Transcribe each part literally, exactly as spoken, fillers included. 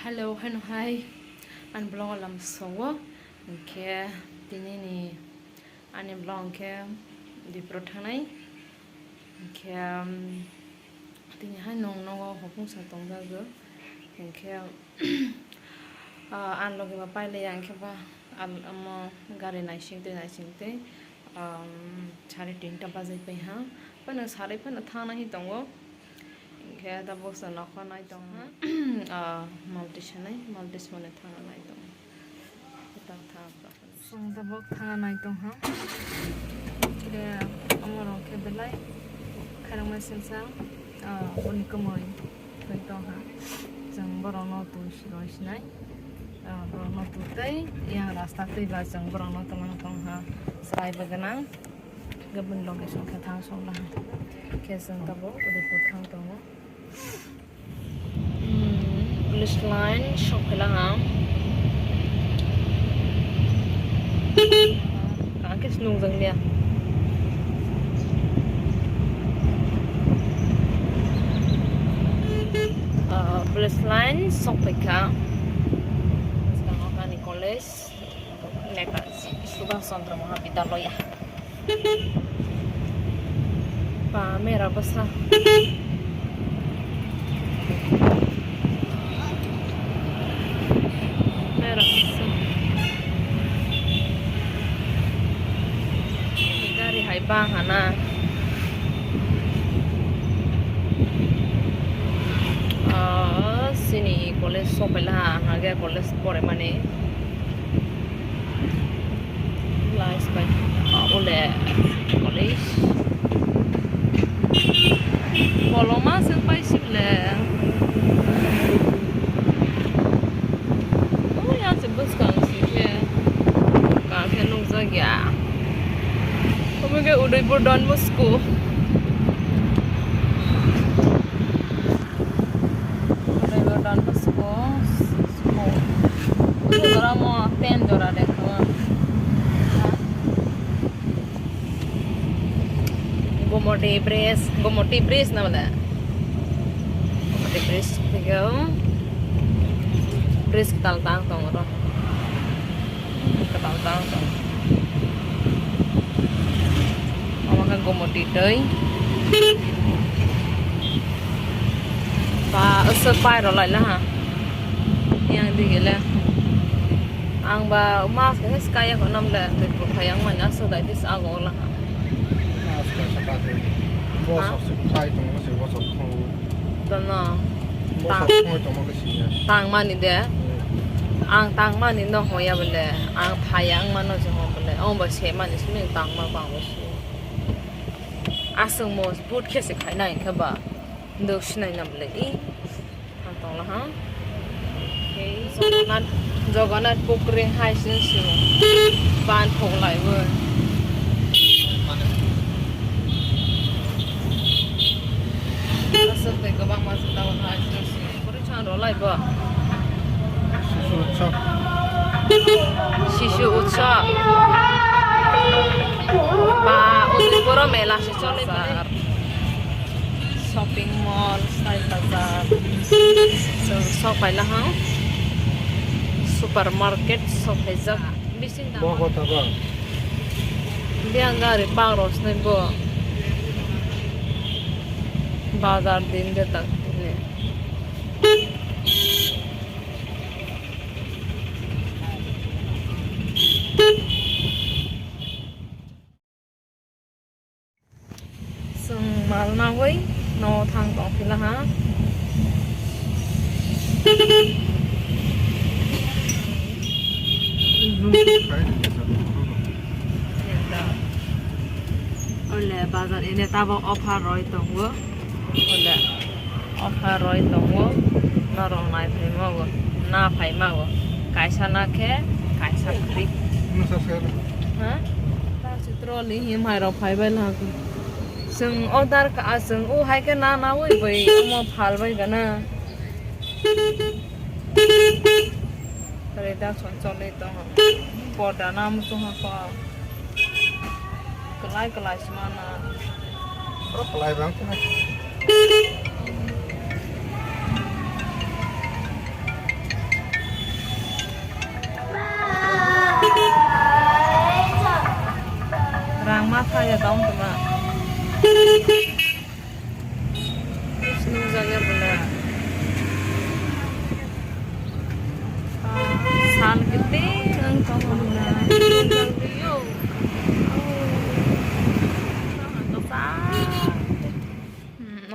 Hello, heno hai. Ani vlog o lam songo. Hwnkhe tini ni ani vlog hwnkhe Dipro thangnai. Hwnkhe, um, tini hai nwng nogo hopung sa tongjago. Hwnkhe, ah, ani logi ba pailaiya, hwnkhe ba al-, omo gari naising twi naising twi, um, sare tinta bajai pai ha. Phano sare phano thangna hi tongo. Hwnkhe tabuk chwng nokho nai tong ha. Ah, Maltis hinwi, Maltis mane thangna nai tong. Kwtal thang. Chwng tabuk thana nai tong ha. Khe omo rok khe belai khairokma silsa, ah, boni kwmwi thwi tong ha. Chwng borokno twi roi sinai. Ah, borokno twi tei yang rasta twi ba chwng borokno twlang tong ha. Chwrai bo gwnang. Khe boni location khe thang song la ha. Khe chwng tabuk Udaipur thang tongo. Hmm, police line sok phaila ang. Ang khe se nungjak liya. Ah, police line sok phaikha. Bwskango ani college. Netaji Subhash Chandra Mahavidyalaya. Ba mera bwsa. Mera bwsa. Gari hai bang hana. Ah, sini college sopela ha, hage college pore mani. Last by, ah, ole, police. Koloma se pai sibole. Oh, yang se bwskang si khe. Ka khe nukjak ya. Omo khe Udaipur Don Bosco. Udaipur Don Bosco school. Kutu jora mo ten jora de khawa. Gomoti Bridge, Gomoti Bridge na bole. Gomoti Bridge thikeo. Bridge kwtal tang tongo ro. Kwtal tang tong. Omo khe Gomoti twi. Ba, aswk pai rw lai la ha. Yang dige le. Ang ba mas khe skaya ko nam le, tei buphai yang mani aswk dai dis ago la ha. Mas khe sa ka tei. Ha? Bosok se phai tong se bosok thong. Dono. Bosok thong tong le siya. Tang mani de. Hmm. Ang tang mani no hoya bole. Ang phai yang mano je ho bole. Ang ba se mani sini tang ma bang bo si. Aswk mojbut khe se khaina hwnkhe ba. Dok sinai nam le i. Ang tong la ha. Okay. Jagannath, Jagannath Pukri hai se se. Ban phok lai bo. Aswk tei kwbangma se tamo hai se se. Kwrwi chang rw lai bo. Shishu Utsav. Shishu Utsav. Ba, Udaipur o mela se choli tongo. Shopping mall, style bazar. So, sok paila hang. Supermarket sok paijak. Bising da. Bo kotha ba? Biyang gari park rw swnai bo. Bazar din de tak ne. Chwng mal nawi no thang tong phila ha. Ole bazar ini tabok offer roi tongo. Ole. Offer roi tongo, norok nai phaimago, na phaimago, kaisa na khe kaisa free. Masa sale. Ha? Ta se trolley hi mairok phaibai lak. Chwng order ka, chwng o hai khe na nawi bai omo phalbai gana. Reda son choli tongo. Porda na muchung ha kok. Kwlai kwlai se mana. Oro kwlai bang kheno.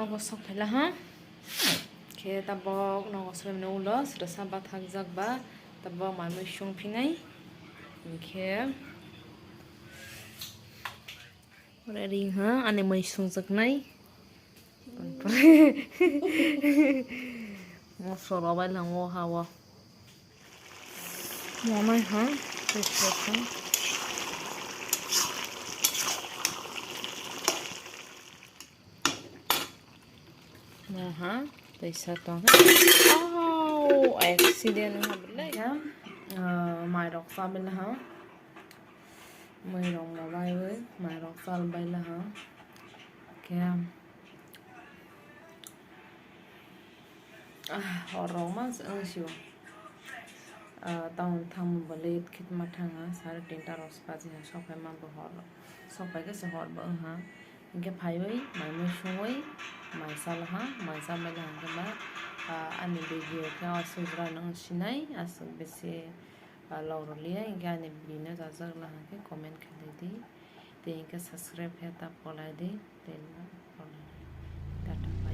Nogo sok phaila ha. Khe tabok nogo sok mani ulo srasa bathak jak ba tabok mai mui sung phinai. Khe ready ha ani mui sung jaknai. Mosoro bai lango ha o. Monai ha, tei sokha. Mo ha, tei sa tong ha. Au, accident ha belai. Ya, ah, mairok sa belai ha. Mui rok no bai bai, mairok sa belai ha. Khe, ah, hor rok ma se wng sio. Ah, town thangma bo late khe ma thang ha, sare tinta rok se baji ha, sok phai ma bo hor, sok phai khe se hor bo wng ha. Hinkhe phaiwi mai mui sungwi mai sal ha, mai sa bai le hinkhe ma, ah, ani video khe o swijra no wng sinai, aswk bisi, ah, log rw liya, hinkhe ani video no jajak le hinkhe comment khe lai di, tei hinkhe subscribe khe ta polai di, tei polai di. Tata.